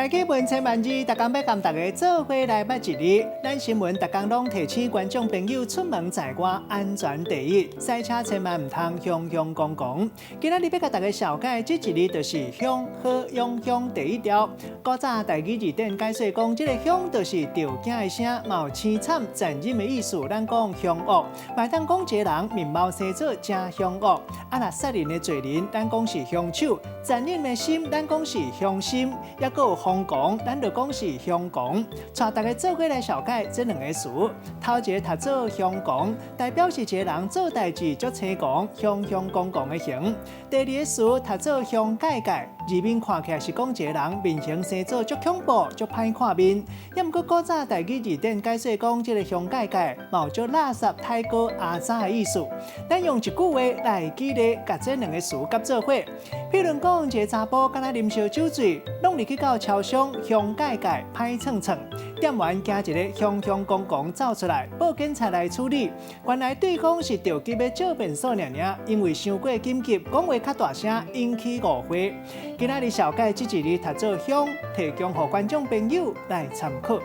台語文千萬字，逐工欲共大家做伙來捌一字。咱新聞逐工攏提醒觀眾朋友出門在外安全第一，駛車千萬毋通雄雄狂狂。今仔日欲共大家紹介這一字，就是凶好勇凶第一條。古早台語字典解說講，這個凶就是著驚的聲，嘛有凄慘殘忍的意思。咱講兇惡，嘛會當講一個人面貌生做誠兇惡。啊，若殺人的罪人，咱講是兇手；殘忍的心，咱講是兇心。抑閣有瘋狂，咱就講是凶狂。帶大家做伙來紹介這兩個詞。頭一个讀做凶狂，代表是一个人做代誌足青狂、凶凶狂狂的形。第二個詞讀做凶蓋蓋，字面看起來是講一个人面型生做足恐怖、足歹看面。抑毋過古早台語字典解說講，這个凶蓋蓋嘛有足垃圾、太過阿雜的意思。咱用一句話來舉例，共這兩个詞結做伙。譬如講，一个查埔敢若啉燒酒醉，攏入去到超商凶蓋蓋歹創創，店員驚一个凶凶狂狂走出來，報警察來處理。原來對方是著急欲借便所爾爾，因為傷過緊急，講話較大聲，引起誤會。今仔日紹介這一字讀做凶，提供予觀眾朋友來參考。